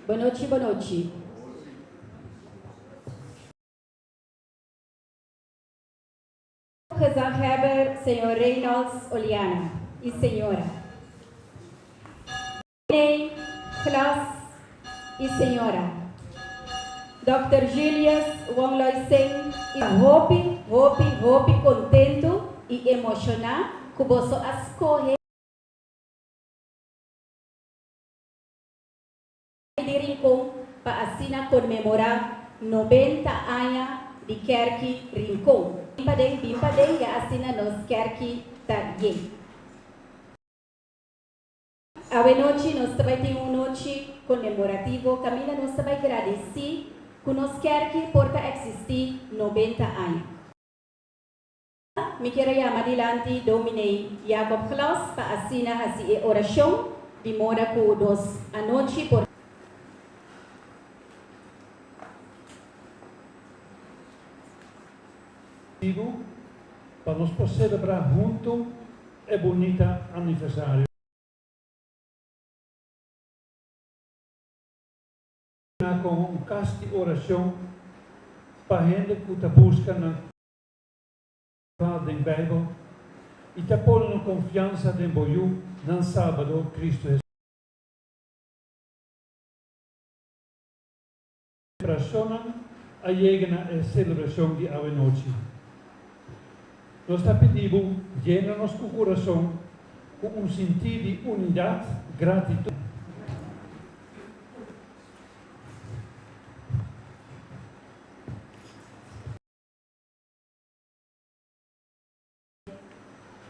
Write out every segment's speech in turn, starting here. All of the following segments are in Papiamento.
Bonochi bonochi. Gezaghebber señor Reynolds Oliana y señora. Dominee Glas y señora. Dòkter Julius Wong Loi Seng y. Hopi hopi hopi contento y emociona cu boso a scoge. Di Rincon pa asina conmemora 90 aña di Kerki Rincon. Bin paden, bin paden, ya asina nos kerki ta yen. Awe nochi nos ta bai tin un nochi conmemorativo caminda nos ta bai gradici cu nos kerki por ta existi 90 aña. Mi kier a yama dilanti Dominee Jacob Glas pa asina hasi e orashon di moda ku nos anochi por. Bibu pa nos por selebrá huntu e bunita aniversario. Komo un kas di orashon pa hende ku ta buska nan. Den Bijbel i ta pone nan konfiansa den bo Yu, nan Salbador, Kristu Hesus. Selebrashonnan a yega na e selebrashon di awenochi. Nos ta pidi bo yena nos ku kurason ku un sintí di unidat, gratitut.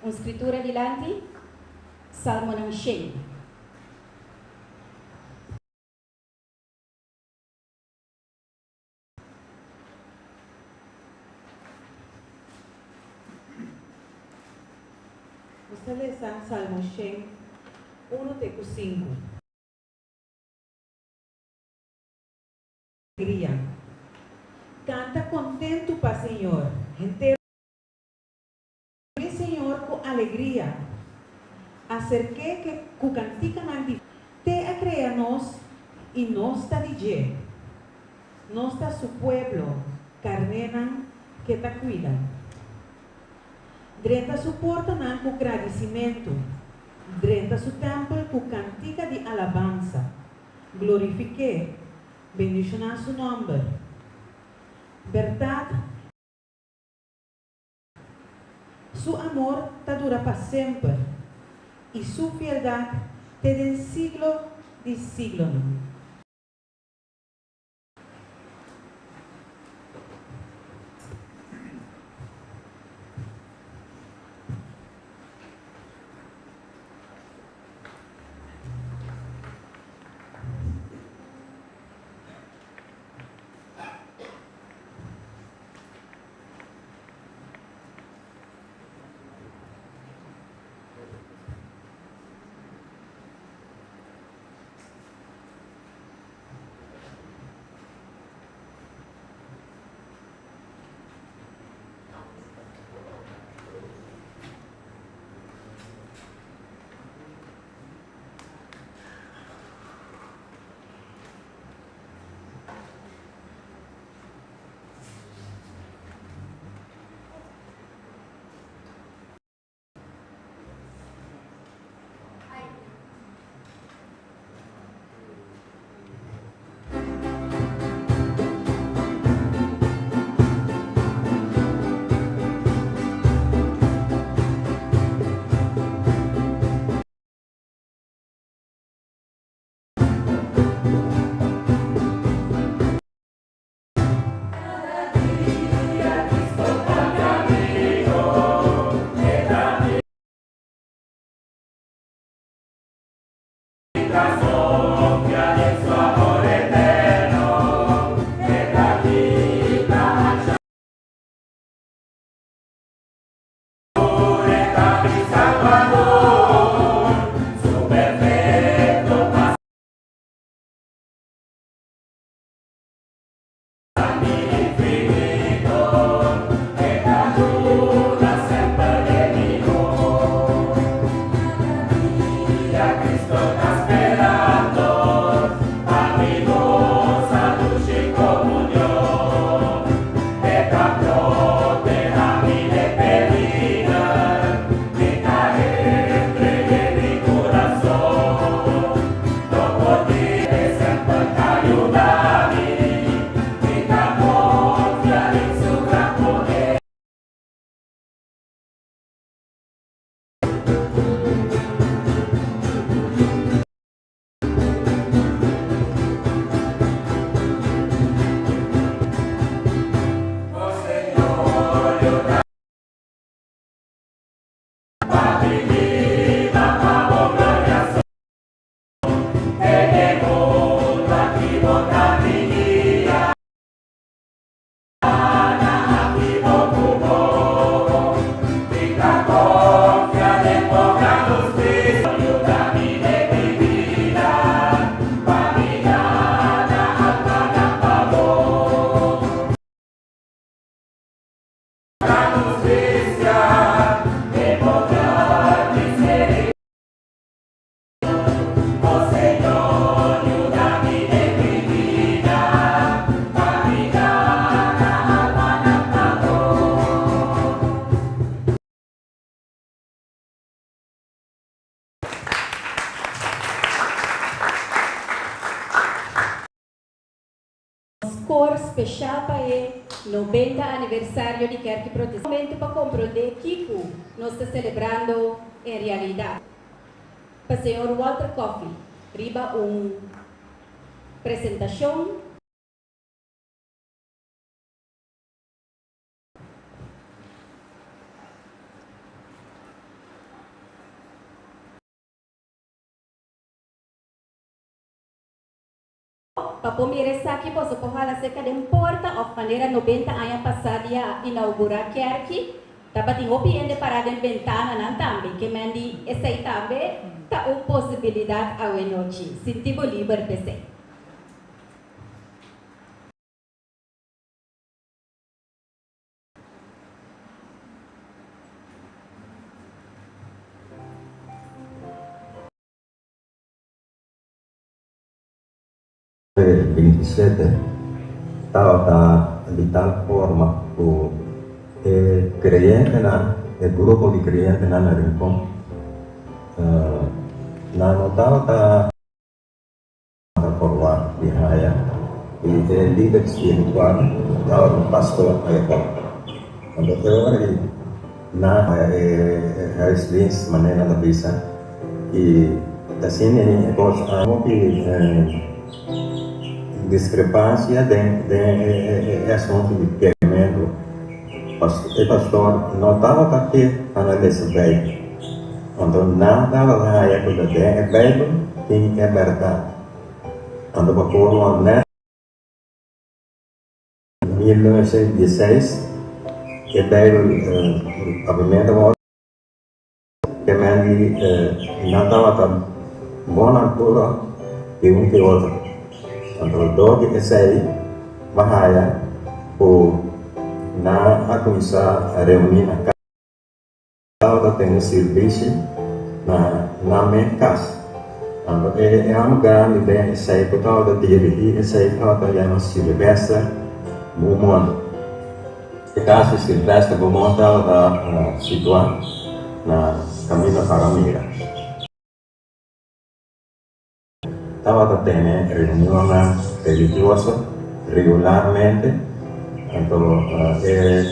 Un scritura dilanti, Salmonan 100. Nos ta lesa Salmo 101 te ku 5. Alegria. Kanta kontentu pa Señor, henter. Sirbi Señor ku alegria. Aserk'é ke ku kantikanan di. Te a krea nos i nos ta di dje. Nos ta su pueblo, karnénan k'e ta kuida. Drenta su portanan ku gradisimentu, drenta su tèmpel ku kantika di alabansa. Glorifik'é, bendishoná su nòmber. Bèrdat, su amor ta dura pa semper, i su fieldat te den siglo di siglonan. score speshal pa e 90 aniversario di Kerki Protestant. Momento pa komprondé kiko nos ta selebrando en realidat. Pa señor Walter Coffie riba un presentashon. Pa por mira esaki boso por hala serka den porta of manera 90 aña pasá dia a inaugurá kerki, tabatin hopi hende pará den bentananan tambe, ke men di esei tambe ta un posibilidat awe nochi. Sinti bo liber p'esei. 27 tabata di tal forma ku e kreyentenan, e grupo di kreyentenan na Rincon, nan no tabata forward di haya i e lider spiritual tabata un pastor ayapó. Anto e ora ei nan haya e huisdienst manera nan ta bisa i asina e kos a hopi diskrepansia den e asuntu di kementu. E pastor no tabata ke pa nan lesa Beibel. Anto nan tabata haya ku ta den e Beibel tin e bèrdat. Anto pa forma nèt 1916 e Beibel papiamentu awor ke men di nan tabata bon altura di un ke otro. Anto dor di esei bo haya ku nan a kuminsá reuní na kas. Tabata tene sirbishi na nan mes kas. Anto e hòmber grandi den esei ku tabata dirigí esei tabata yama Silvester Beaumont. E kas di Silvester Beaumont tabata situá na Kaminda Paramira. Tabata tene reunionnan religioso regularmente, anto e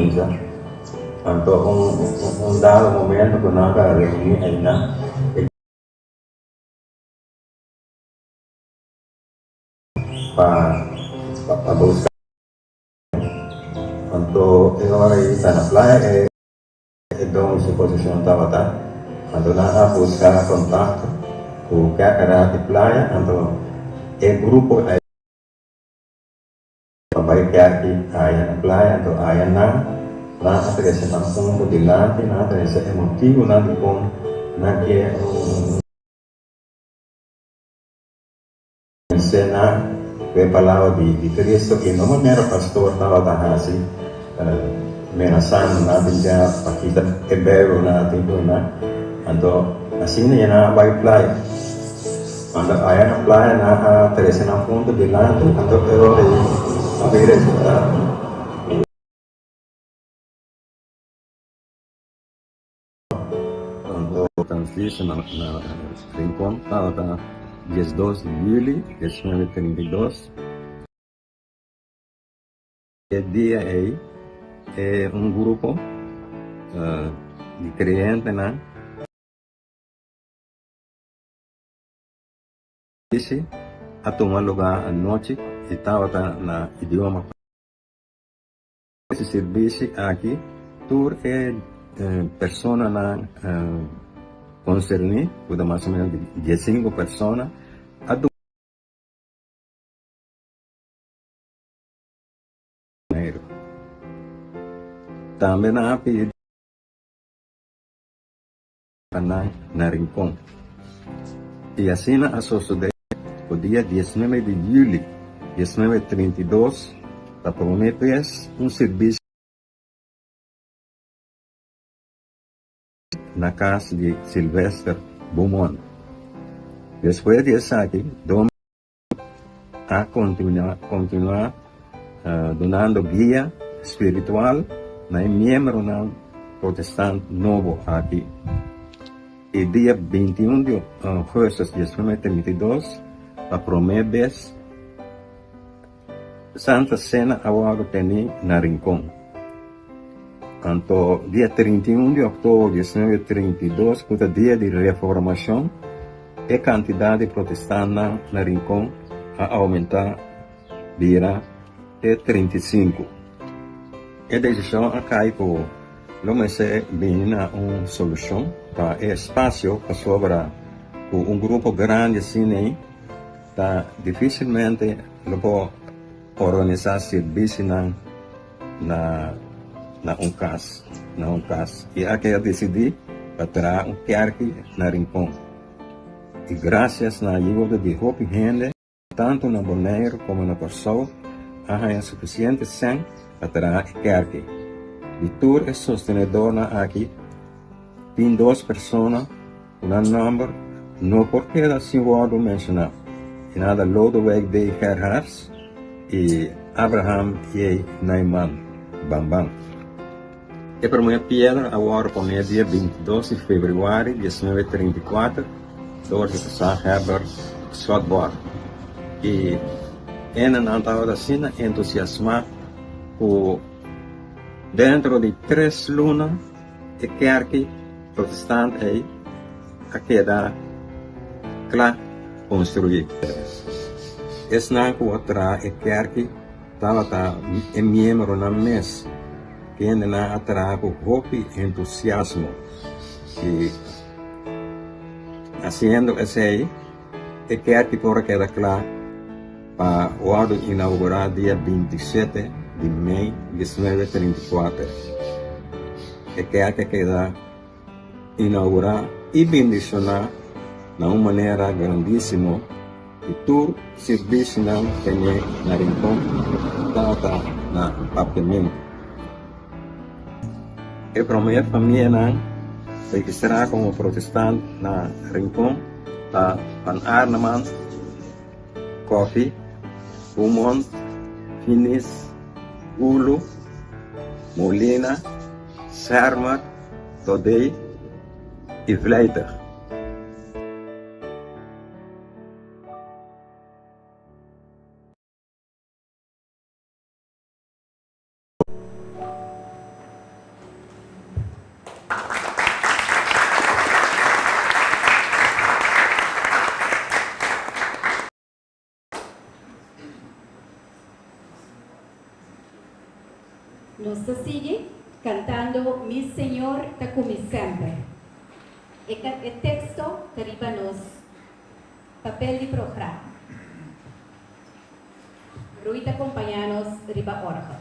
misa. Anto un dado momento ku nan ta reuní einan, e pa buska. Anto e ora ei ta na playa e. E don su posishon tabata, anto nan a buska kontakto ku Kerkeraad di Playa, anto e grupo ei pa bai kerki aya na playa, anto aya nan nan a trese nan punto dilanti, nan a trese e motibunan dikon nan ke un Ensena ku e palabra di Cristo i no manera pastor tabata hasi menasando nan tin bia pa kita e Bijbel nan tin ku nan. Anto asina i nan a bai playa. Cuando aya na playa nan a trese nan punto dilanti anto e ora ei a bin resulta ku. Anto Francisco na Rincon tabata 12 di juli 1932. E dia ei e un grupo di creyentenan a tuma lugar anochi y tabata na idioma. E sirbishi aki tur e personanan konserní, ku ta mas o menos diesinku persona, a duna. Boneiru. Tambe nan a pidi pa nan na Rincon. I asina a sosodé ku dia 19 di yüli 1932 ta promé bes un sirbisio na kas di Sylvester Beaumont. Despues di esaki Dom. A kontinuá dunando guia spiritual na e miembronan protestant nobo aki. E dia 21 di ougùstùs 1932, pa promé bes, Santa Sena a wòrdu tení na Rincon. Anto dia 31 di òktober 1932, ku ta dia di Reformashon, e kantidat di protestantnan na Rincon a oumentá bira te 35. E desishon a kai ku lo mester bini na un solushon pa e espasio pasobra ku un grupo grandi asina ei ta difisilmente lo por organisá sirbisinan na na un kas na un kas i a keda disidí pa traha un kèrki na Rincon i grasias na ayuda di hopi hende tantu na Boneiru komo na Kòrsou a haña sufisiente sèn pa traha e kèrki. Di tur e sostenedornan aki tin dos persona ku nan nòmber no por keda sin wòrdu menshoná, i nan ta Lodewijk D. Gerharts i Abraham J. Nijman, Bamban. E promé piedra a wòrdu poné dia 22 di febrüari 1934 dor di gezaghebber Schotborgh i hendenan tabata asina entusiasmá ku dentro di tres luna e kerki protestant ei a keda kla konstruí. Esnan ku a traha e kerki tabata e miembronan mes, kendenan a traha ku hopi entusiasmo i hasiendo esei e kerki por a keda kla pa wòrdu inaugurá dia 27 di mei 1934. E kerki a keda inaugurá i bendishoná na un manera grandísimo i tur sirbisionan tené na Rincon tabata na Papiamentu. E promé famianan registrá komo protestant na Rincon ta Van Arneman, Coffie, Beaumont, Finis, Gulu, Molina, Schermer, Todey i Vlijtig. Nos ta sigui kantando Mi Señor ta ku mi semper. E e teksto ta riba nos papel di programa. Rui ta kompañá nos riba òrgel.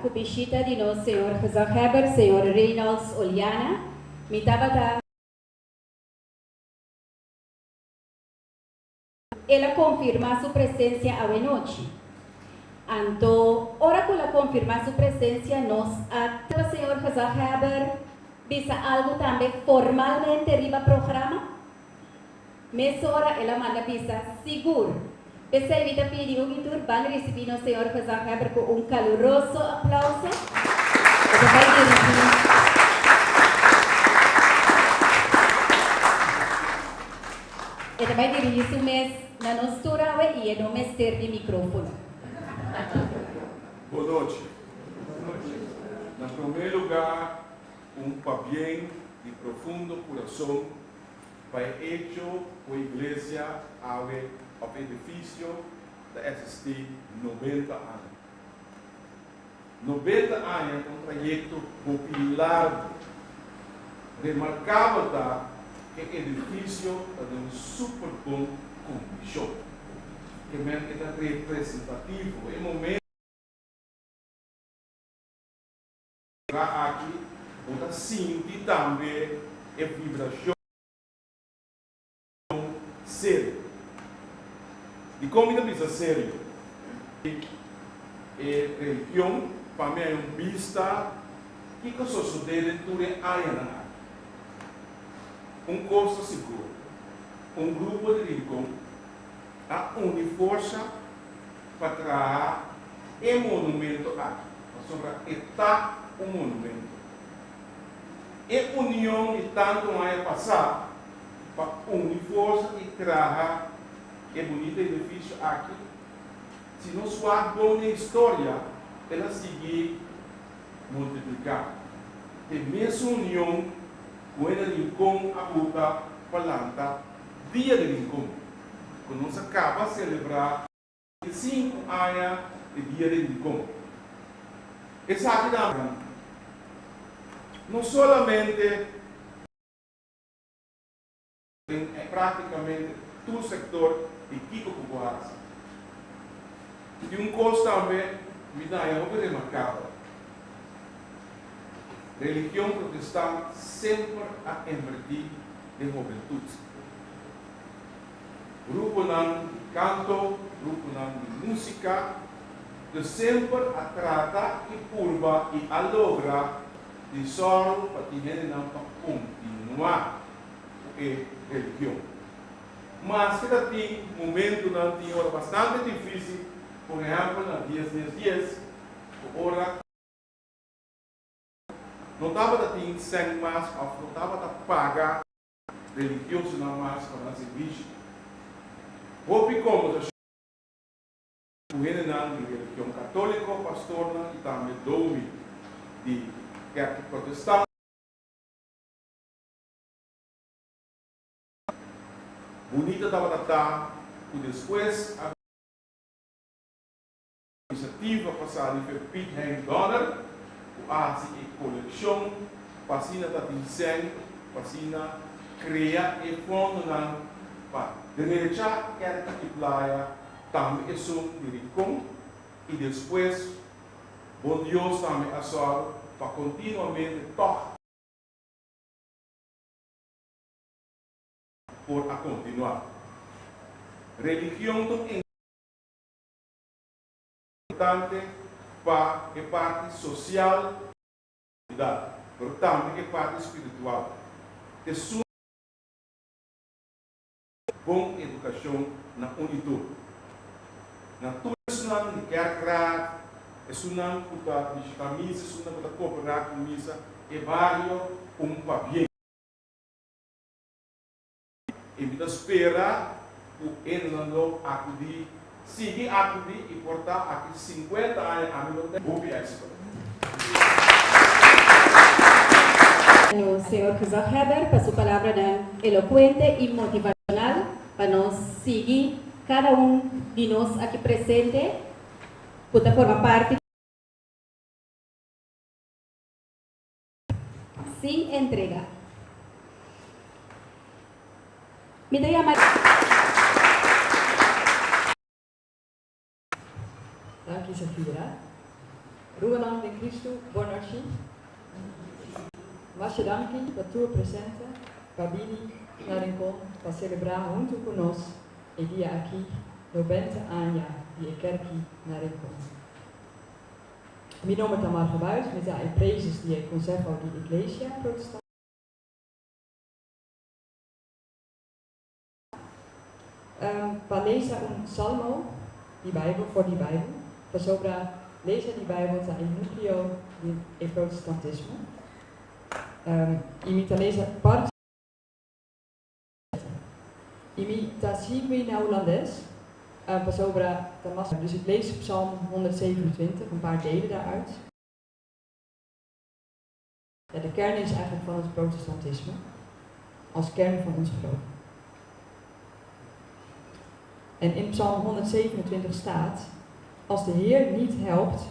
ku bishita di nos señor Gezaghebber, señor Reynolds Oliana, mi tabata. El a konfirmá su presensia awenochi. Anto, ora ku el a konfirmá su presensia, nos a. Pa señor Gezaghebber bisa algu tambe formalmente riba programa? Mesora el a manda bisa, Sigur! P'esei mi ta pidi un i tur ban risibí nos señor Gezaghebber ku un kaluroso aplauso. E ta bai dirigí. E ta bai dirigí su mes na nos tur awe i e no mester di mikrófono. Bon nochi. Na promé lugá un pabien di profundo kurason Pa e echo ku e iglesia awe òf edifisio ta eksistí 90 aña. 90 aña ta un trayekto hopi largu. Remarkabel ta ku e edifisio ta den un super bon kondishon. Ke men e ta representativo. E momento. Aki bo ta sinti tambe e vibrashon serio. Dikon mi ta bisa serio? E religion pa mi hay un bista kiko sosodé den tur e añanan aki. Un kos ta sigur, un grupo di Rincon a uni forsa pa traha e monumento aki, pasobra e ta un monumento. E union di tantu aña pasá pa uni forsa i traha e bunita edifisio aki, si nos wak bon den historia, el a sigui multipliká. E mesun union ku hende Rincon a buta pa lanta Dia di Rincon, ku nos a kaba selebrá 5 aña di Dia di Rincon. Esaki ta no solamente den práktikamente tur sektor di kiko ku bo hasi. Tin un kos tambe mi ta haña hopi remarkabel. Religion protestant semper a invertí den hobentut. Gruponan di kanto, gruponan di músika, dus semper a trata i purba i a logra di sòru pa tin hendenan pa kontinuá ku e religion. Maske ta tin momentunan tin ora bastante difísil, por ehèmpel na dies dies dies, ku ora. No tabata tin sèn mas òf no tabata paga religiosonan mas pa nan sirbishi. Hopi kombersashon ku hendenan di religion katóliko, pastornan i tambe domi di kerk protestant. Bunita tabata ta ku despues a. Inisiativa pa sali fe Piet Hein Donner ku a hasi e kolekshon pa asina ta tin sèn pa asina krea e fondonan pa drecha Kerki i Playa tambe esun di Rincon i despues Bon Dios tambe a sòru pa kontinuamente tòg por a kontinuá. Religion ta un. Importante pa e parti social di comunidad, pero tambe e parti spiritual. Esun bon educacion na un y tur. Na tur esunnan di kerkraad, esunnan cu ta bishita misa, esunnan cu ta coopera cu misa, e bario un pabien. I mi ta spera ku hendenan lo akudí, sigui akudí i por ta aki 50 aña ami lo ten hopi éksito. Nos señor Gezaghebber pa su palabranan elocuente y motivacional pa nos sigui cada un di nos aki presente cu ta forma parti Sin entrega. Mi ta yama. Danki Safira. Rumannan den Kristu, bon nochi. Masha danki pa tur presente pa bini na Rincon pa selebrá huntu ku nos e dia aki, 90 aña di e kerki na Rincon. Mi nomber ta Marga Buis, mi ta e prezes di e Konseho di Iglesia Protestant. Pa lesa un salmo di Bijbel for di Bijbel, pasobra lesa di Bijbel ta e nucleo di e protestantismo. I mi ta lesa parti I mi ta sigui na Hulandes, pasobra ta mas. Dus ik lees Psalm 127, een paar delen daaruit. Ja, de kern is eigenlijk van het protestantisme, als kern van ons geloof. En in Psalm 127 staat: Als de Heer niet helpt,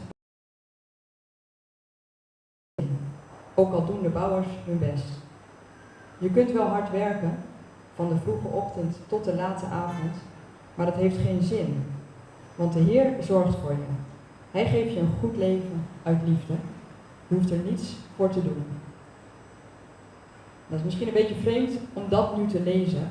ook al doen de bouwers hun best. Je kunt wel hard werken, van de vroege ochtend tot de late avond, maar dat heeft geen zin, want de Heer zorgt voor je. Hij geeft je een goed leven uit liefde. Je hoeft er niets voor te doen. Dat is misschien een beetje vreemd om dat nu te lezen,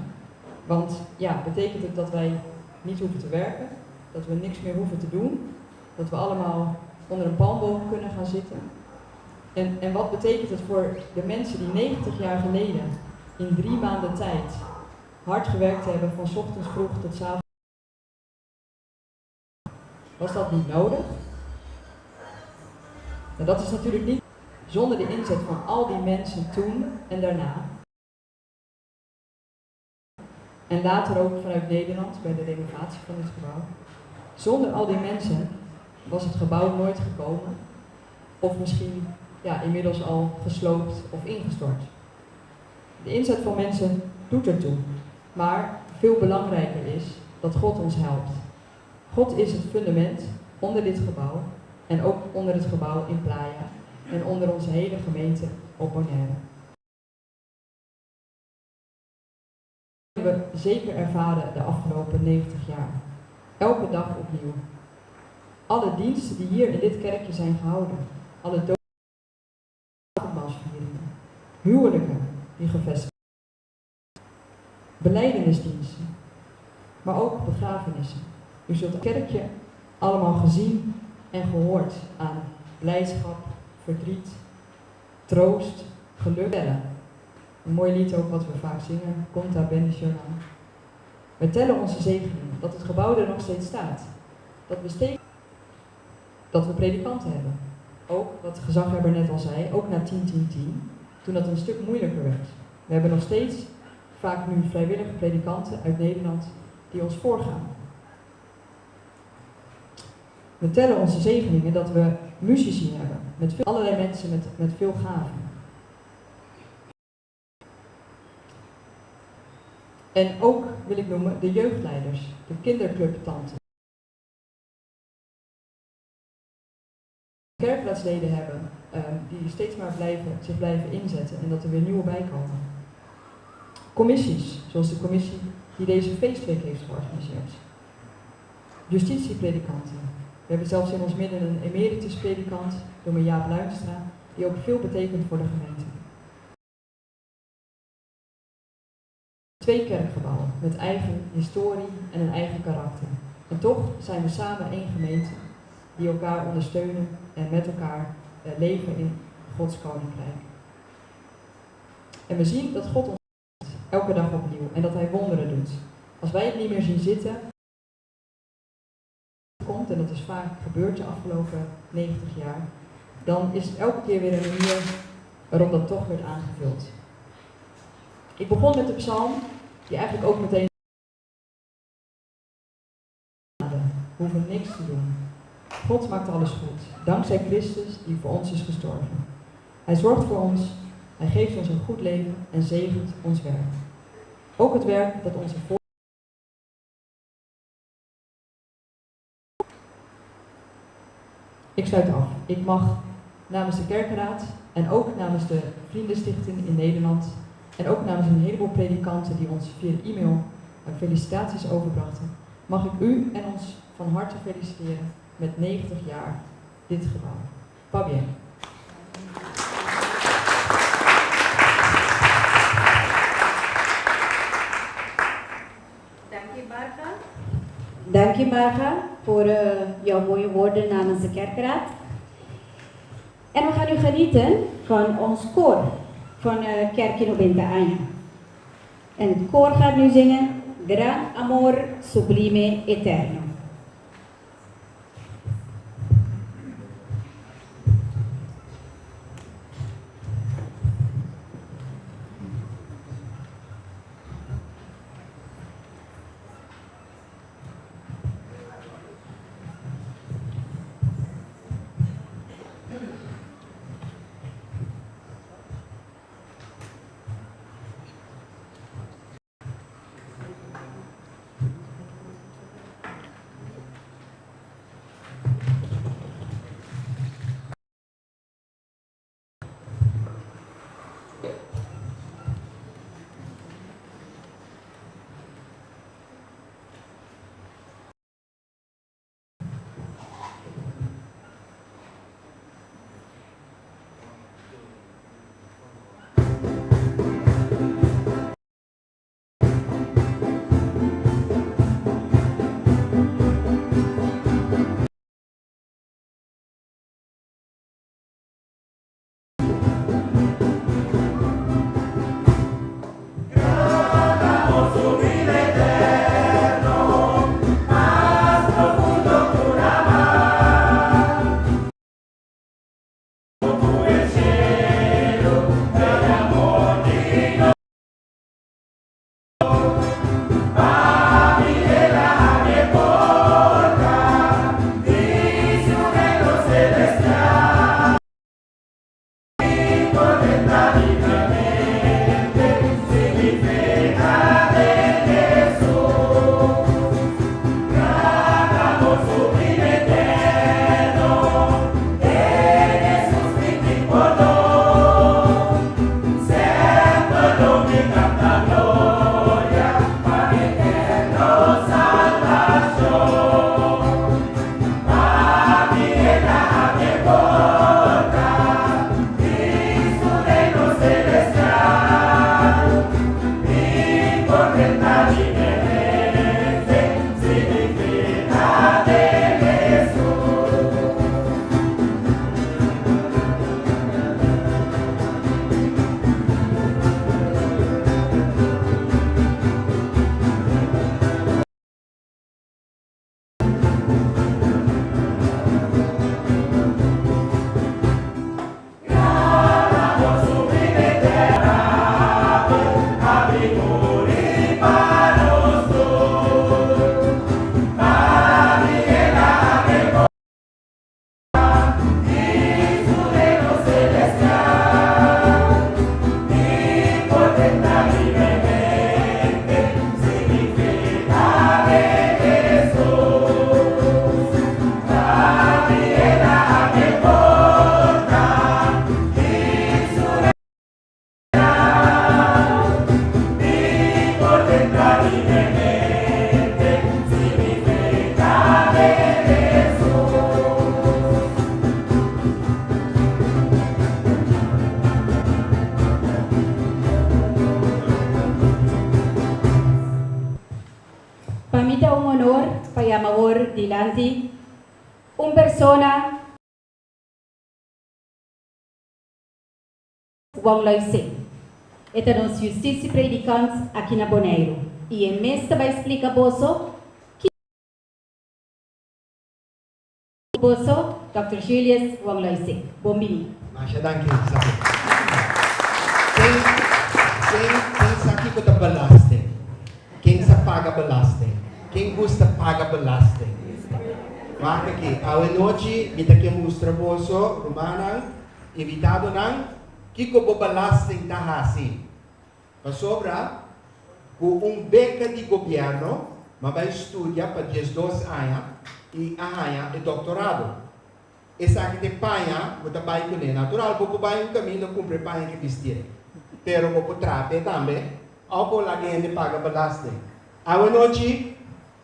want ja, betekent het dat wij niet hoeven te werken, dat we niks meer hoeven te doen, dat we allemaal onder een palmboom kunnen gaan zitten? En wat betekent het voor de mensen die 90 jaar geleden in 3 maanden tijd hard gewerkt hebben, van 's ochtends vroeg tot 's avonds? Was dat niet nodig? Dat is natuurlijk niet zonder de inzet van al die mensen toen en daarna. En later ook vanuit Nederland bij de renovatie van het gebouw. Zonder al die mensen was het gebouw nooit gekomen. Of misschien, ja, inmiddels al gesloopt of ingestort. De inzet van mensen doet ertoe. Maar veel belangrijker is dat God ons helpt. God is het fundament onder dit gebouw en ook onder het gebouw in Playa en onder onze hele gemeente op Bonaire. Dat hebben we zeker ervaren de afgelopen 90 jaar. Elke dag opnieuw. Alle diensten die hier in dit kerkje zijn gehouden. Alle avondmaalsvieringen. Huwelijken die gevestigd zijn. Belijdenisdiensten. Maar ook begrafenissen. U zult het kerkje allemaal gezien en gehoord aan blijdschap, verdriet, troost, geluk. Een mooi lied ook wat we vaak zingen, Conta Bendicional. We tellen onze zegeningen, dat het gebouw er nog steeds staat. Dat we steeds, dat we predikanten hebben. Ook, wat de gezaghebber net al zei, ook na 10-10-10, toen dat een stuk moeilijker werd. We hebben nog steeds vaak nu vrijwillige predikanten uit Nederland die ons voorgaan. We tellen onze zegeningen dat we muzici hebben, met allerlei mensen met veel gaven. En ook wil ik noemen de jeugdleiders, de kinderclubtanten. Kerkraadsleden hebben die steeds maar zich blijven inzetten en dat er weer nieuwe bij komen. Commissies, zoals de commissie die deze feestweek heeft georganiseerd. Justitiepredikanten. We hebben zelfs in ons midden een emeritus predikant, dominee Jaap Luinstra, die ook veel betekent voor de gemeente. 2 kerkgebouwen met eigen historie en een eigen karakter. En toch zijn we samen één gemeente die elkaar ondersteunen en met elkaar leven in Gods koninkrijk. En we zien dat God ons elke dag opnieuw en dat Hij wonderen doet. Als wij het niet meer zien zitten, komt, en dat is vaak gebeurd de afgelopen 90 jaar, dan is het elke keer weer een manier waarop dat toch werd aangevuld. Ik begon met de psalm, die eigenlijk ook meteen we hoeven niks te doen. God maakt alles goed, dankzij Christus die voor ons is gestorven. Hij zorgt voor ons, hij geeft ons een goed leven en zegent ons werk. Ook het werk dat onze voor- Ik sluit af. Ik mag namens de kerkenraad en ook namens de Vriendenstichting in Nederland en ook namens een heleboel predikanten die ons via e-mail felicitaties overbrachten, mag ik u en ons van harte feliciteren met 90 jaar dit gebouw. Pabien. Danki Marga. Danki Marga voor jouw mooie woorden namens de kerkraad. En we gaan nu genieten van ons koor van Kerk in Obenta Aña. En het koor gaat nu zingen Gran Amor Sublime Eterno. Pa mi ta un honor pa yama awor dilanti un persona Wong Loi Sing. E ta nos justitiepredikant aki na Boneiru i e mes ta bai splika boso ki boso Dòkter Julius Wong Loi Sing. Bon bini. Masha danki, Sabi. Ken, ken, ken sa kiko ta belasting? Ken sa paga belasting? Ken gusta paga belasting? Wak aki, awe nochi mi ta ke mustra boso, rumannan, invitadonan, kiko bo belasting ta hasi. Pasobra ku un beka di gobièrnu m'a bai studia pa 12 aña i a haña e doktorado. Esaki ta e paña ku ta bai kuné. Natural, bo por bai un kaminda kumpra e paña ke bistié, pero bo por traha p'e tambe òf bo laga hende paga belasting. Awe nochi.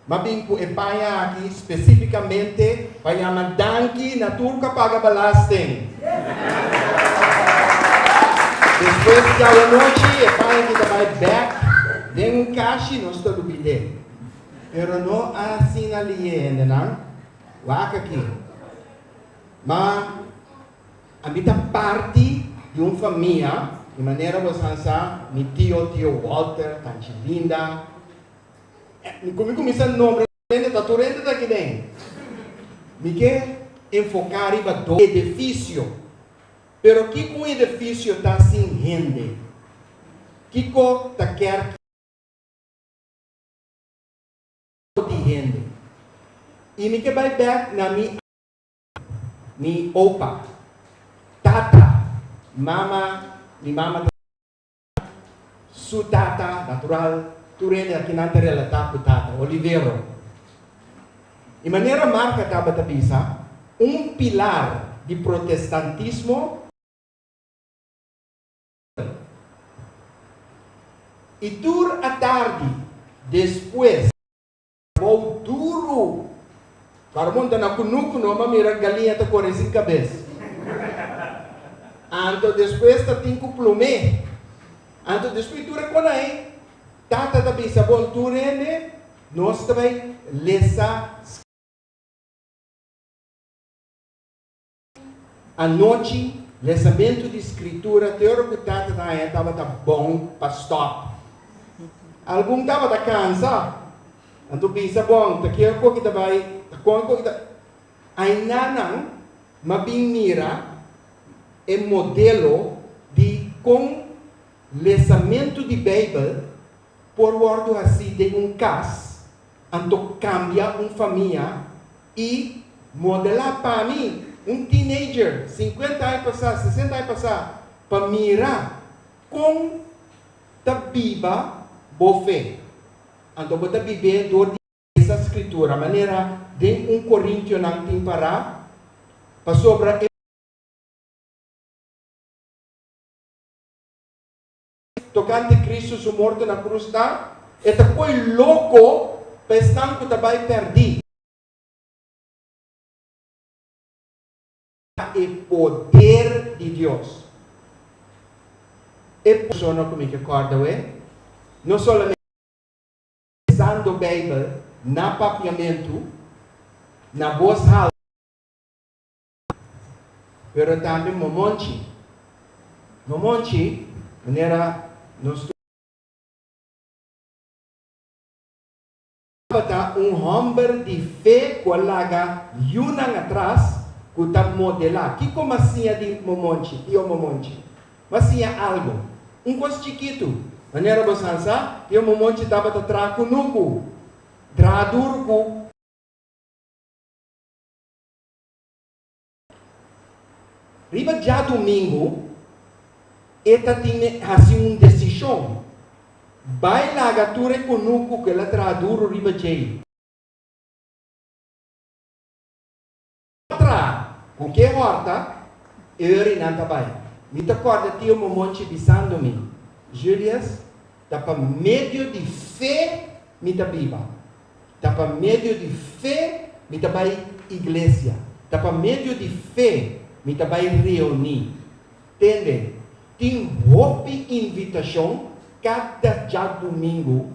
M'a bin ku e paña aki spesífikamente pa yama danki na tur ku a paga belasting. Despues di awanochi e paña aki ta bai bèk den un kashi, nos ta lubid'é. Pero no asina lié, hendenan. Wak aki. Ma ami ta parti di un famia, di manera bo san sa, mi tio, tio Walter, tanchi Linda, Mi ku mi kuminsá nombra hende ta tur hende ta aki den. Mi ke enfoká riba dos edifisio. Pero kiko un edifisio ta sin hende? Kiko ta kèrki di hende? I mi ke bai bèk na mi mi opa, tata, mama, mi mama ta. Su tata natural, tur hende akinan ta relatá ku tata, Olivero. I manera Martha tabata bisa, un pilar di protestantismo. I tur atardi despues. Trabou duru. Carmon ta na kunuku no ma mira galiña ta kore sin kabes. Anto despues ta tin ku plum'é. Anto despues tur e konai, tata ta bisa bon tur hende nos ta bai lesa Anochi, lesamentu di Skritura te ora ku tata ta haña tabata bon pa stòp. Algun tabata kansa, anto bisa, Bon, ta ki ora ku ta bai, ta kon ku ta. Ainanan m'a bin mira e modelo di kon lesamentu di Beibel por wòrdu hasí den un kas, anto kambia un famia I modelá pa mi, un teenager, sinkuenta aña pasá, sesenta aña pasá, pa mira kon ta biba bo fe. Anto bo ta bib'é dor di lesa Skritura, manera den un Korintionan tin pará, pasobra e. Tokante Kristu su morto na krus ta, E ta koe loko pa esnan ku ta bai pèrdí. Ta e poder di Dios. E persona ku mi ke kòrda awe, no solamente lesando Beibel na papiamentu, na bos haltu, Pero tambe momonchi. Momonchi, manera nos tur. Tabata un hòmber di fe ku a laga yunan atras ku ta modelá. Kiko m'a siña di momonchi, tio momonchi? M'a siña algu. Un kos chikitu. Manera bo san sa, tio momonchi tabata traha kunuku, traha duru ku. Riba djadumingu e ta tin hasi un desishon, bai laga tur e kunuku ku el a traha duru riba djei. Traha ku ke hòrta, e ora i nan ta bai. Mi ta kòrda tio Momonchi bisando mi, Julius, ta pa medio di fe mi ta biba. Ta pa medio di fe mi ta bai iglesia. Ta pa medio di fe mi ta bai reuní. Tende, tin hopi invitashon kada djadumingu,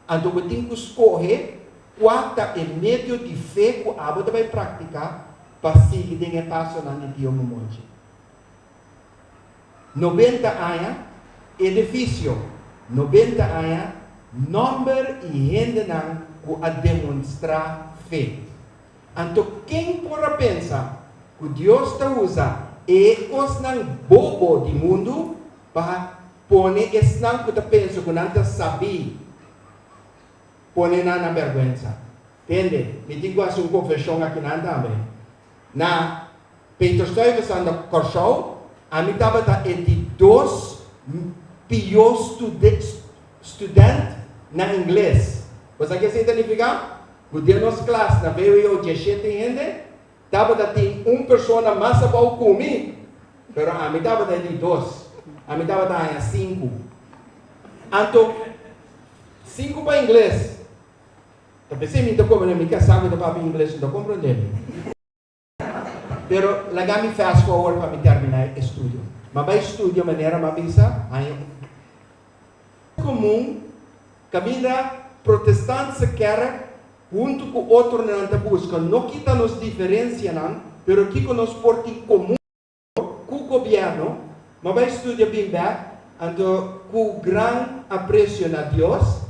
anto bo tin ku skohe kua ta e medio di fe ku abo ta bai praktiká pa sigui den e pasonan di Tio Momonchi. 90 aña, edifisio, 90 aña, nòmber i hendenan ku a demonstrá fe. Anto ken por a pensa ku Dios ta usa e kosnan bobo di mundu pa pone esnan ku ta pensa ku nan ta sabí pone nan na bèrgwensa? Tende, mi tin ku hasi un konfeshon akinan tambe. Na Peter Stuyvesant na Kòrsou, ami tabata e di dos pió student na ingles. Bo sa ke esei ta nifiká? Ku den nos klas na vwo 17 hende, tabata tin un persona mas abou ku mi, pero ami tabata e di dos. Ami tabata haña sinku. Anto, sinku pa ingles. Ta p'esei mi ta kome na mi kasá ku ta papia ingles no ta komprondé mi. Pero laga mi fast forward pa mi terminá e estudio. M'a bai studia manera m'a bisa haña un. Komun kaminda Protestantse Kerk huntu ku otronan ta buska no kita nos diferensianan pero kiko nos por tin komun. Ku gobierno, m'a bai studia bin bek, anto ku gran apresio na Dios,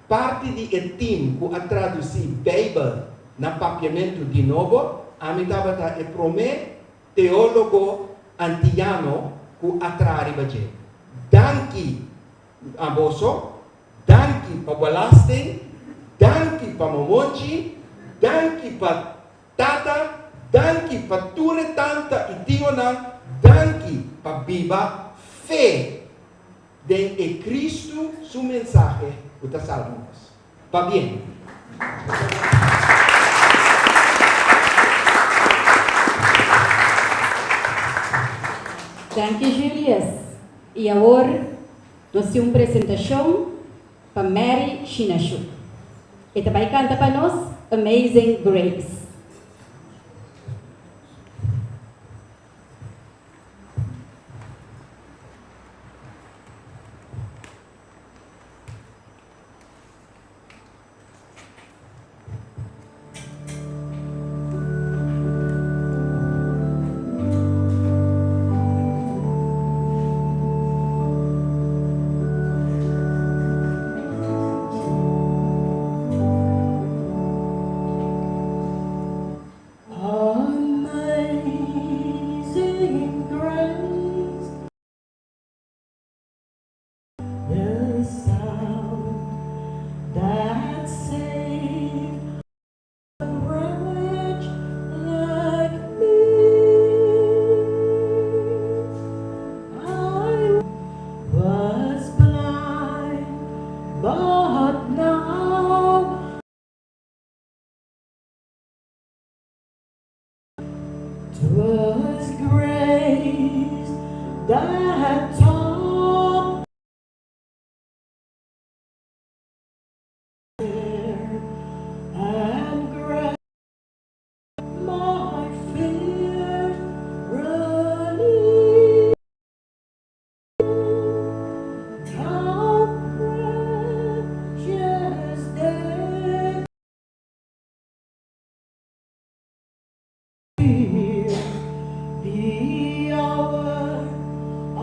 parti di e team ku a tradusi Beibel na papiamentu di nobo, ami tabata e promé teólogo antiyano ku a traha riba dje. Danki a boso, danki pa belasting, danki pa momonchi, danki pa Tata, danki pa tur e tanta i tionan, danki pa biba fe den e Cristo su mensahe ku ta salba nos. Pabien! Danki Julius. I awor nos tin un presentashon pa Mary Shinashuk. E ta bai kanta pa nos Amazing Grace. Amazing grace. The sound that saved a wretch like me. I was blind, but now 'Twas grace that taught and grace my fears relieved. How precious then The hour I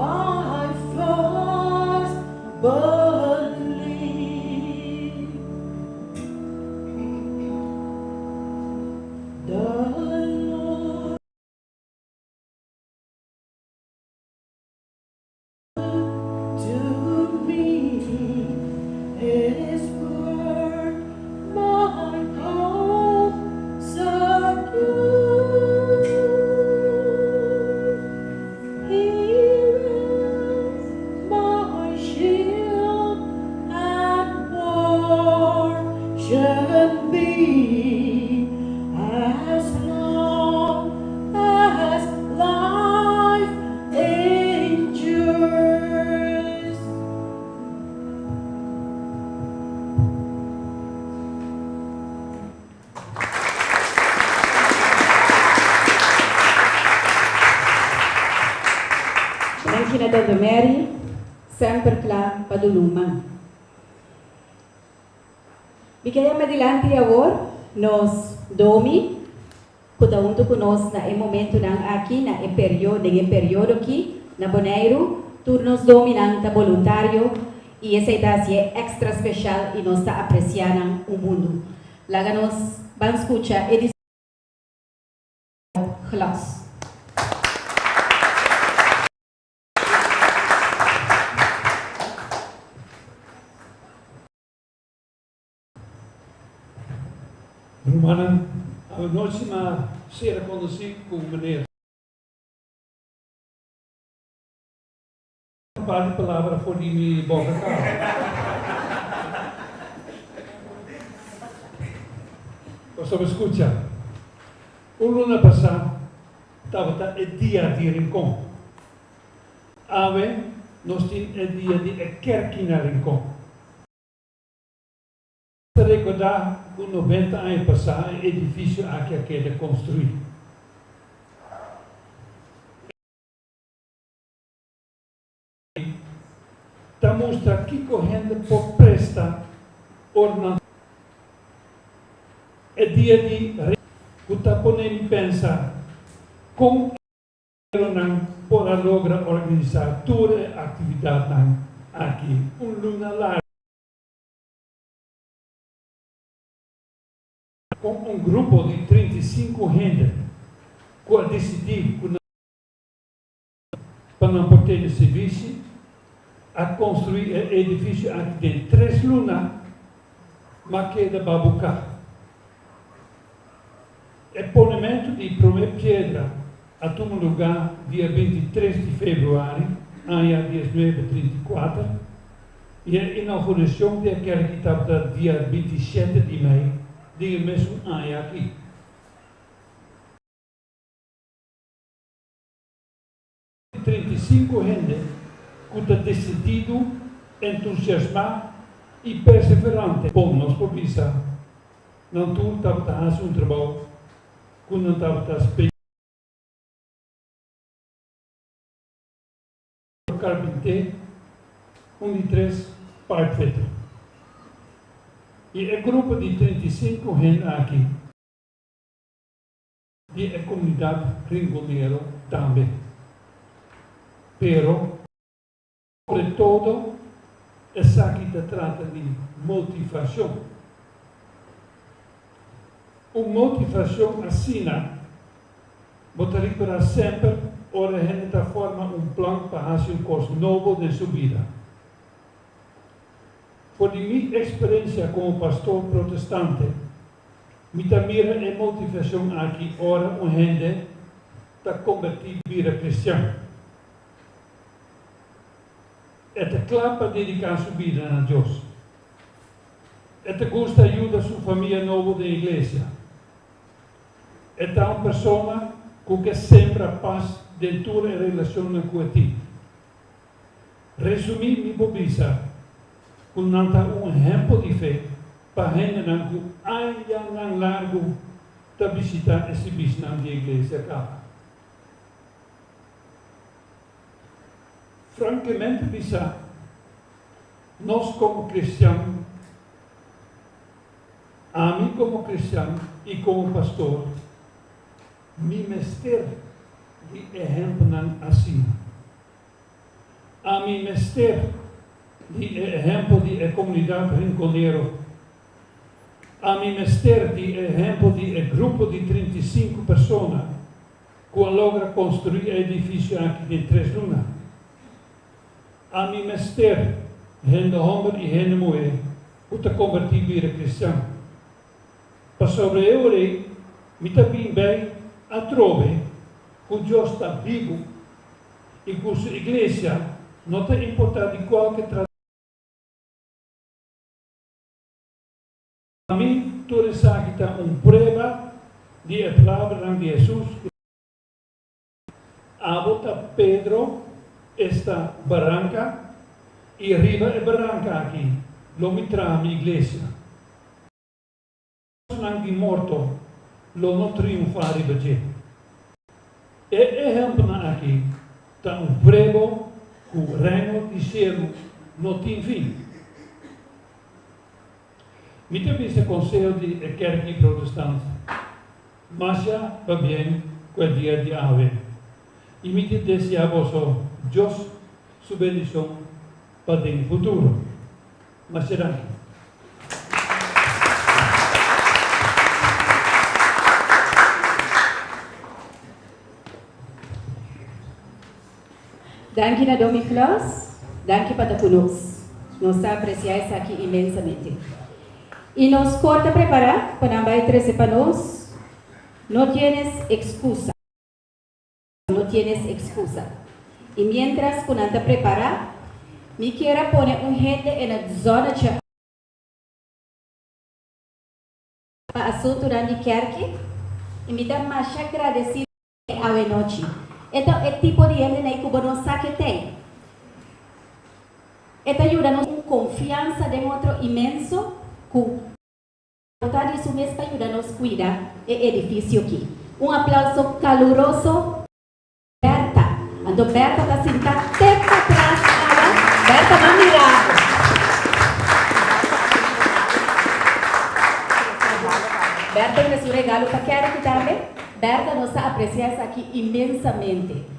first believed. The Lord to me His word my hope secure. He is my shield and portion be as long as life endures. Danki na Tante Mary, semper kla pa duna un man. Mi ke yama dilanti awor nos Domi, ku ta huntu ku nos na e momentunan aki na e perio den e periodo ki na Boneiru. Tur nos dominan ta boluntario i esei ta hasié èkstra speshal i nos ta apresiá nan un mundu. Laga nos ban skucha e Glas. Rumannan, awanochi m'a sera konosí ku meneer. Un par di palabra for di mi boka kaba. Pasobra skucha, un luna pasá tabata e dia di Rincon. Awe nos tin e dia di e kerki na Rincon. Ta rekordá. rekordá ku 90 aña pasá e edifisio aki a keda konstruí. Ta mustra kiko hende por presta ora nan E dia di ku ta pone mi pensa kon e nan por a logra organisá tur e aktividatnan aki un luna largu. Kon un grupo di 35 hende ku a disidí ku nan pa nan por tene servisi, a konstruí e edifisio aki den tres luna, ma keda babuká. E ponementu di promé piedra a tuma lugá dia 23 di febrüari aña 1934 i e inaugurashon di e kèrki tabata dia 27 di mei di e mesun aña aki. 35 hende ku ta desididu, entusiasmá i perseverante. Bon, nos por bisa, nan tur tabata hasi un trabou ku nan tabata spera. Karpinté, un di tres pipefitter. I e grupo di 35 hende aki. Di e komunidat rinconero tambe. Pero. Sobre todo esaki ta trata di motivashon. Un motivashon asina bo ta ripará semper ora hende ta forma un plan pa hasi un kos nobo den su bida. For di mi eksperensia komo pastor protestante, Mi ta mira e motivashon aki ora un hende ta kombertí bira kristian. E ta kla pa dediká su bida na Dios. E ta gusta yuda su famia nobo den iglesia. E ta un persona ku ke sembra pas den tur e relashonnan ku e tin. Resumí mi por bisa ku nan ta un ehèmpel di fe pa hendenan ku añanan largu ta bishitá e sibisnan di iglesia kaba. Frankemente bisá, nos komo kristian, ami komo kristian i komo pastor, mi mester di ehèmpelnan asina. Ami mester di e ehèmpel di e komunidat Rinconero. Ami mester di e ehèmpel di e grupo di 35 persona ku a logra konstruí e edifisio aki den tres luna. Ami mester hende hòmber i hende muhé ku ta kombertí bira kristian. Pasobra e ora ei mi ta bin bei atrobe ku Dios ta bibu i ku su iglesia no ta importá di kualke tradishon. Pa mi, tur esaki ta un prueba di e palabranan di Hesus ku Abo ta Pedro, esta baranka, i riba e baranka aki lo mi traha mi iglesia. Nan di morto lo no triunfá riba dje. E ehèmpelnan aki ta un prueba ku Reino di Shelu no tin fin. Mi ta bisa konseho di e kerki protestant masha pabien ku e dia di awe i mi ta deseá boso Dios su bendishon pa den futuro. Masha danki. Danki na Domi Klaus, danki pa ta ku nos. Nos ta apresiá esaki inmensamente. I nos kor ta prepará pa nan bai trese pa nos No tienes excusa. No tienes excusa. I miéntras ku nan ta prepará, mi kier a pone un hende en het zonnetje pa asuntunan di kerki i mi ta masha gradesido awenochi. E ta e tipo di hende nei ku bo no sa ke t'ei. E ta yuda nos un konfiansa den otro inmenso ku. Ta di su mes pa yuda nos cuida e edificio ki. Un aplauso caluroso pa Berta. Anto Berta ta sinta te patras awa. Berta ban mira bo. Berta tin su regalo pa Kerky tambe. Berta nos ta aprecia esaki inmensamente.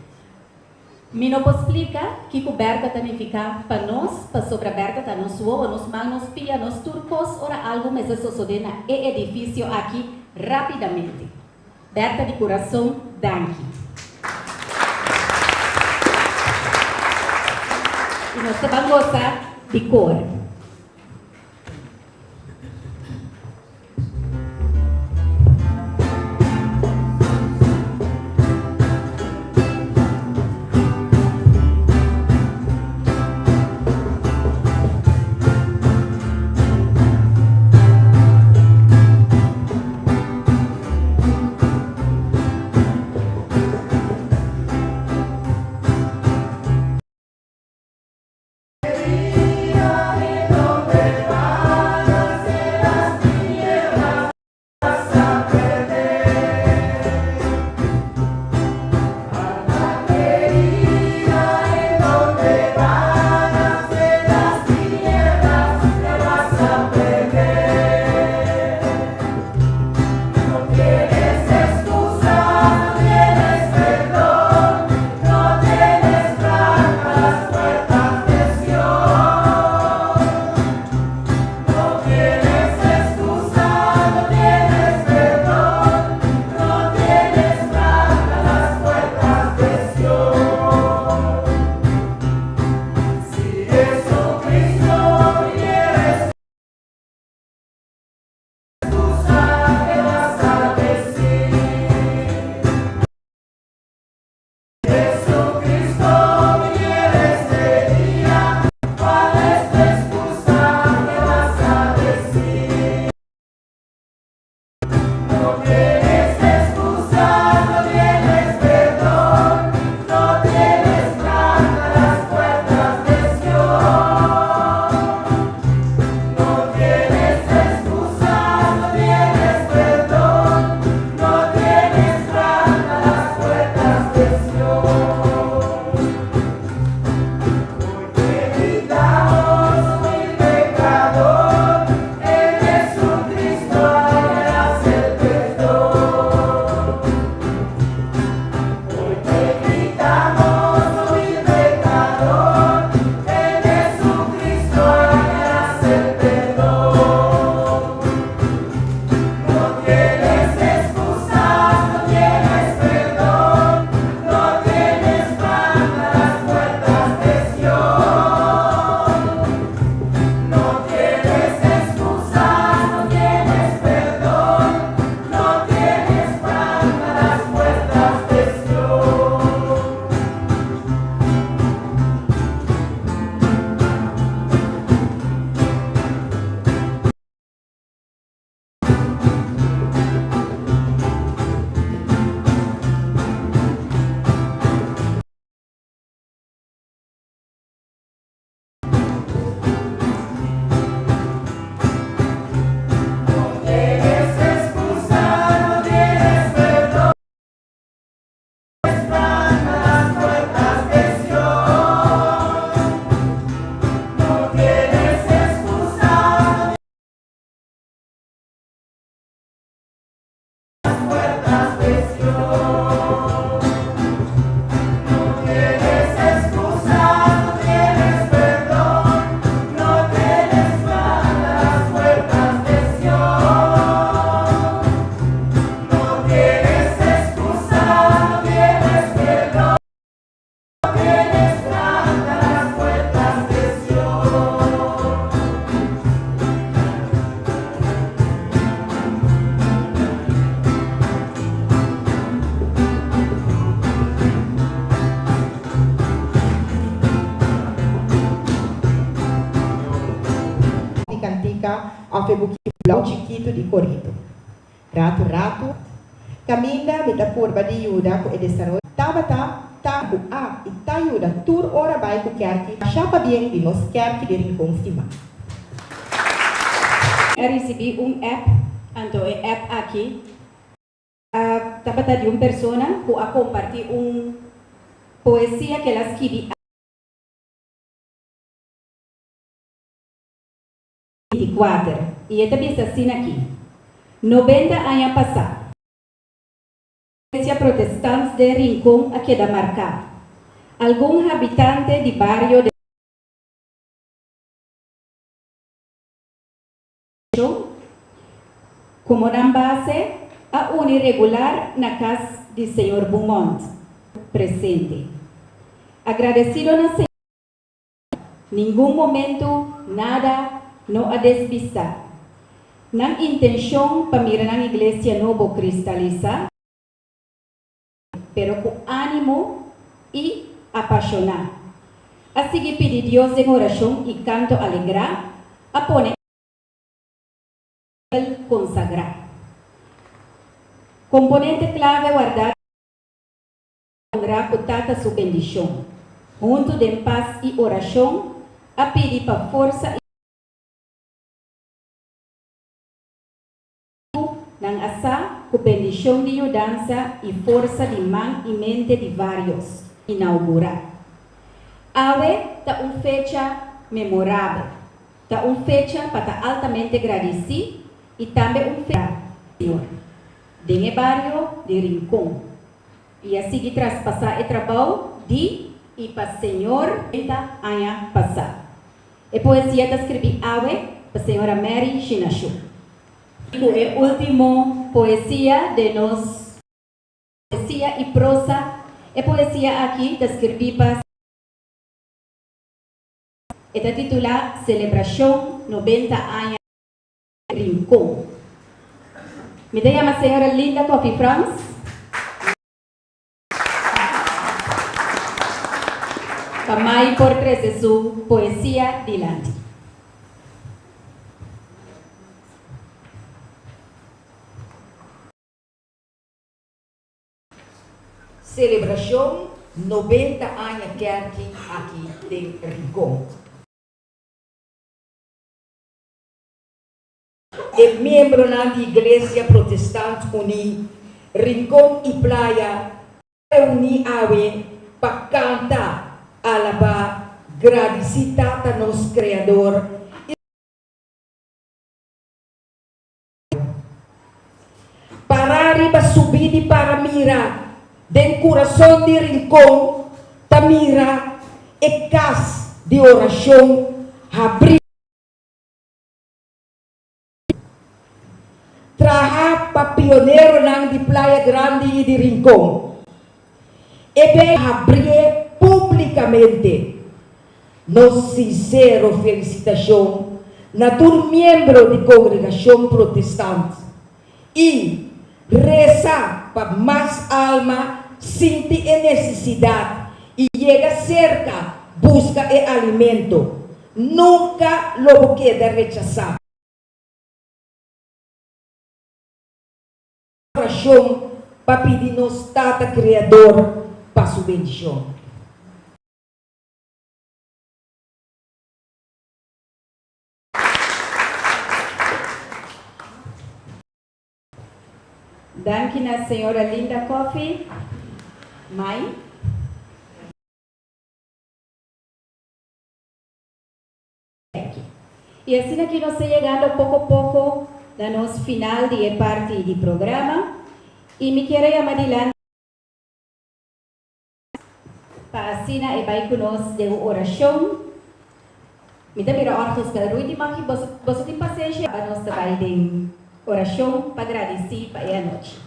Mi no por splika kiko Berta ta nifiká pa nos, pasobra Berta ta nos wowo, nos man, nos pia, nos tur kos ora algu mester sosodé na e edifisio aki rápidamente. Berta di kurason, danki. I nos ta ban gosa di kor. Di kantika òf e buki blou chikitu di korito. Ratu ratu, kaminda mi ta purba di yuda ku e desaroyo tabata ta ku a i ta yuda tur ora bai ku kèrki masha pabien di nos kèrki di Rincon stima. A risibí un app. Anto e app aki a tabata di un persona ku a kompartí un poesia ku el a skibi 24 i e ta bisa asina aki, 90 aña pasá, Iglesia Protestant den Rincon a keda marká. Algun habitante di bario den. Komo nan base, a uni regular na kas di señor Beaumont, presente. Agradesido na Señor, ningun momentu nada no a desbistá nan intenshon pa mira nan iglesia nobo kristalisá, pero ku ánimo i apashoná. A sigui pidi Dios den orashon i kanto alegrá, a pone el konsagrá. Komponente klave wardá. Honrá ku Tata su bendishon. Huntu den pas i orashon a pidi pa forsa i. Ku nan a sa ku bendishon di yudansa i forsa di man i mente di vários. Inaugurá. Awe ta un fecha memorabel. Ta un fecha pa ta altamente gradisí i tambe un fecha. Señor. Den e bario di Rincon. I a sigui traspasá e trabou di i pa Señor 30 aña pasá. E poesia ta skribí awe pa señora Mary Shinashu. Ku e último poesia den nos. Poesia i prosa. E poesia aki ta skirbí pa. E ta titulá Selebrashon 90 aña Rincon. Mi ta yama señora Linda Coffie Frans. Pa mai por trece su poesia dilanti. Celebracion 90 aña kerki aki den Rincon. E miembronan di Iglesia Protestant Uní, Rincon i Playa a reuní awe pa kanta, alabá, gradisí Tata nos Kreador i. Pará riba subí di para mira den kurason di Rincon ta mira e kas di orashon habrí. Traha pa pioneronan di Playa Grandi i di Rincon. E bei habrié públikamente. Nos sinsero felisitashon na tur miembro di kongregashon protestant i resa pa mas alma sinti e nesesidat i yega serka buska e alimento. Nunka lo bo keda rechasá. Orashon pa pidi nos Tata Kreador pa su bendishon. Danki na señora Linda Coffie, Mai. I asina aki nos ta yegando poko poko na nos final di e parti di programa i mi kier a yama dilanti pa asina e bai ku nos den un orashon. Mi ta mira orgelspel Rudy Maki boso boso tin pasenshi pa nos ta bai den orashon pa gradisi pa e anochi.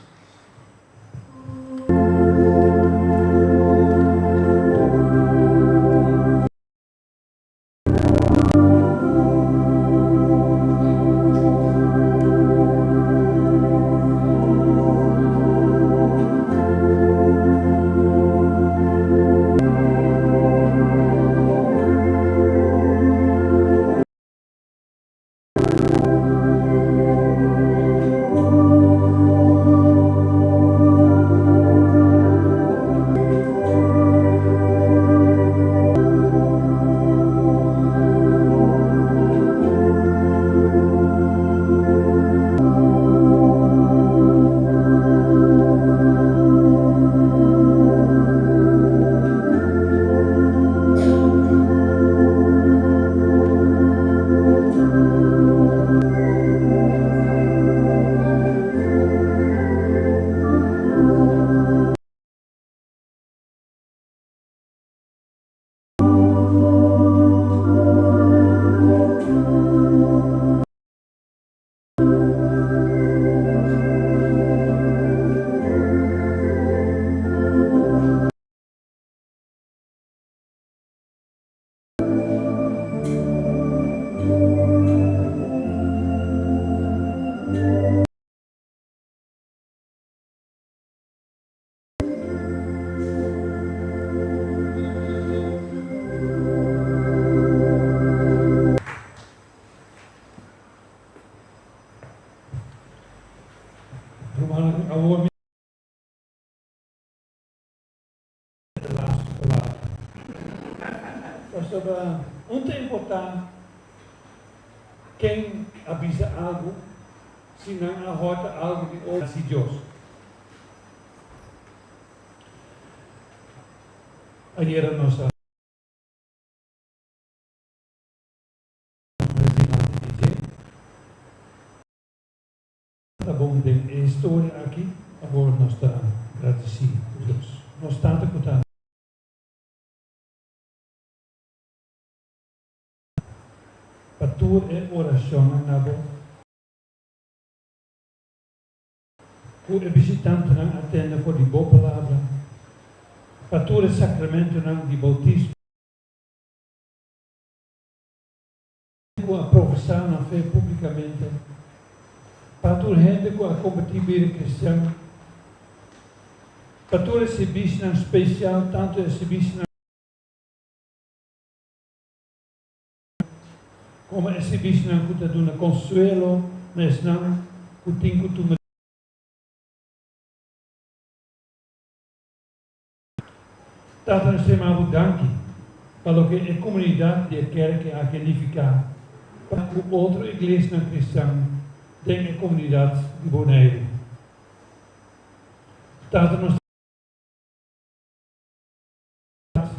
Pasobra un ta importá ken a bisa algu, si nan a hòrta algu di otro hasi Dios. Ayera nos a nos dilanti di dje. Ta bon den e historia aki, awor nos ta gradisí ku Dios. Nos Tata ku ta. Pa tur e orashonnan na bo. Ku e bishitantenan a tende for di bo palabra, pa tur e sakramentonan di boutismo. Ku a profesá nan fe públikamente, pa tur hende ku a kombertí bira kristian, pa tur e sirbishi-nan spesial, tantu e sirbishi-nan komo e sirbishi-nan ku ta duna konsuelo na esnan ku tin ku tuma Tata nos ta bo danki pa loke e komunidat di e kerk aki a nifiká pa ku otro iglesianan kristian den e komunidat di Boneiru. Tata nos ta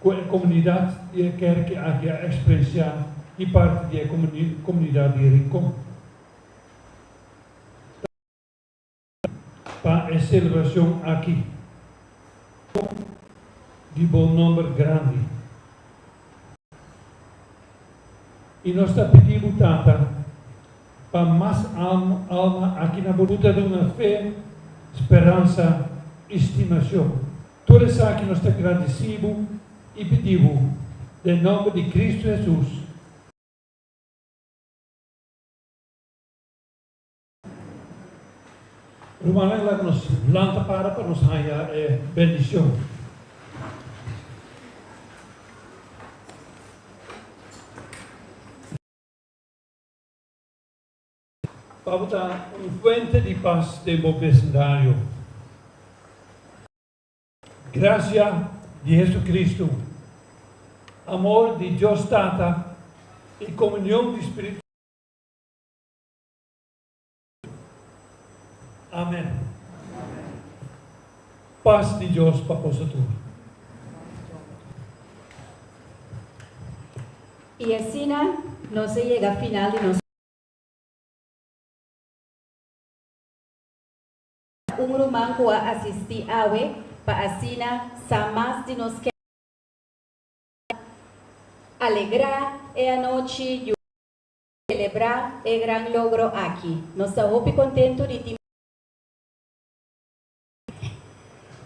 ku e komunidat di e kerk aki a eksperensiá di parti di e komunidat di Rincon. Pa e selebrashon aki. Di bo nomber grandi. I nos ta pidi bo, Tata, pa mas alma aki na bo. Bo ta duna fe, speransa i stimashon. Tur esaki nos ta gradisí bo i pidi bo den nomber di Kristu Hesus. Rumannan laga nos lanta para pa nos haña e bendicion. Pa bo ta un fuente di pas den bo besindario. Gracia di Jesucristo, amor di Dios Tata y comunion di Spiritu. Amen. Pas di Dios pa boso tur. I asina nos a yega final di nos. Un ruman ku a asistí awe pa asina sa mas di nos kerk. Alegrá e anochi. Selebrá e gran logro aki. Nos ta hopi kontentu di tin.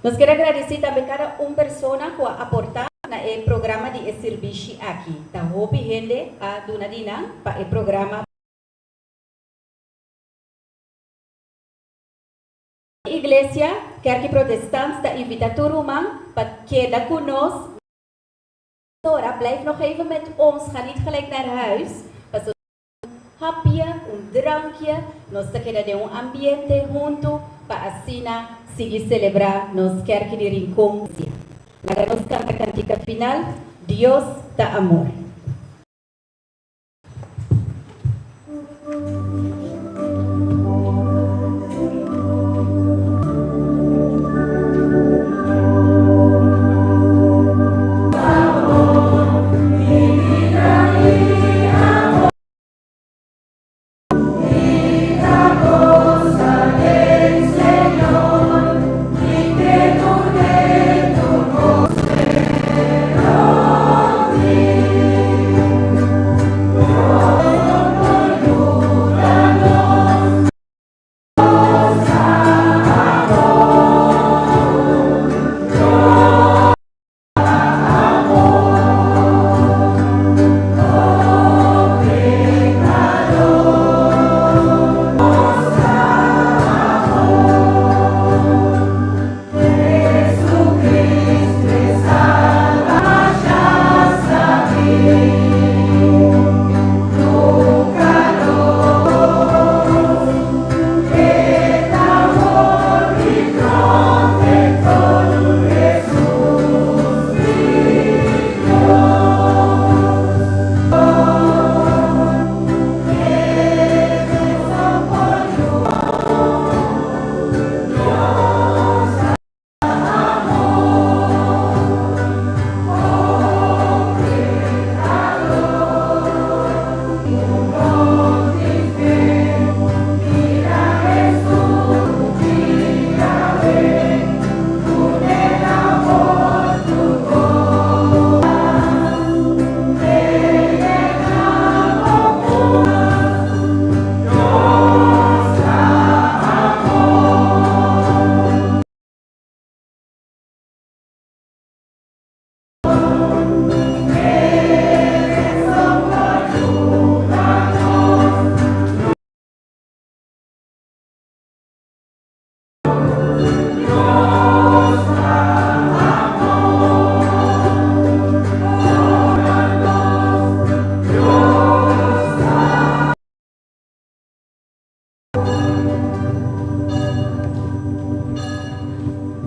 Nos kier a gradisí tambe kada un persona ku a aportá na e programa di e sirbishi aki. Ta hopi hende a duna di nan pa e programa. Iglesia Kerki Protestant ta invitá tur ruman pa keda ku nos. Ora, blijf nog even met ons, ga niet gelijk naar huis, paso un hapje, un drankje, nos ta keda den un ambiente huntu pa asina sigui selebrá nos Kerki di Rincon. Laga nos kanta kantika final, Dios ta amor.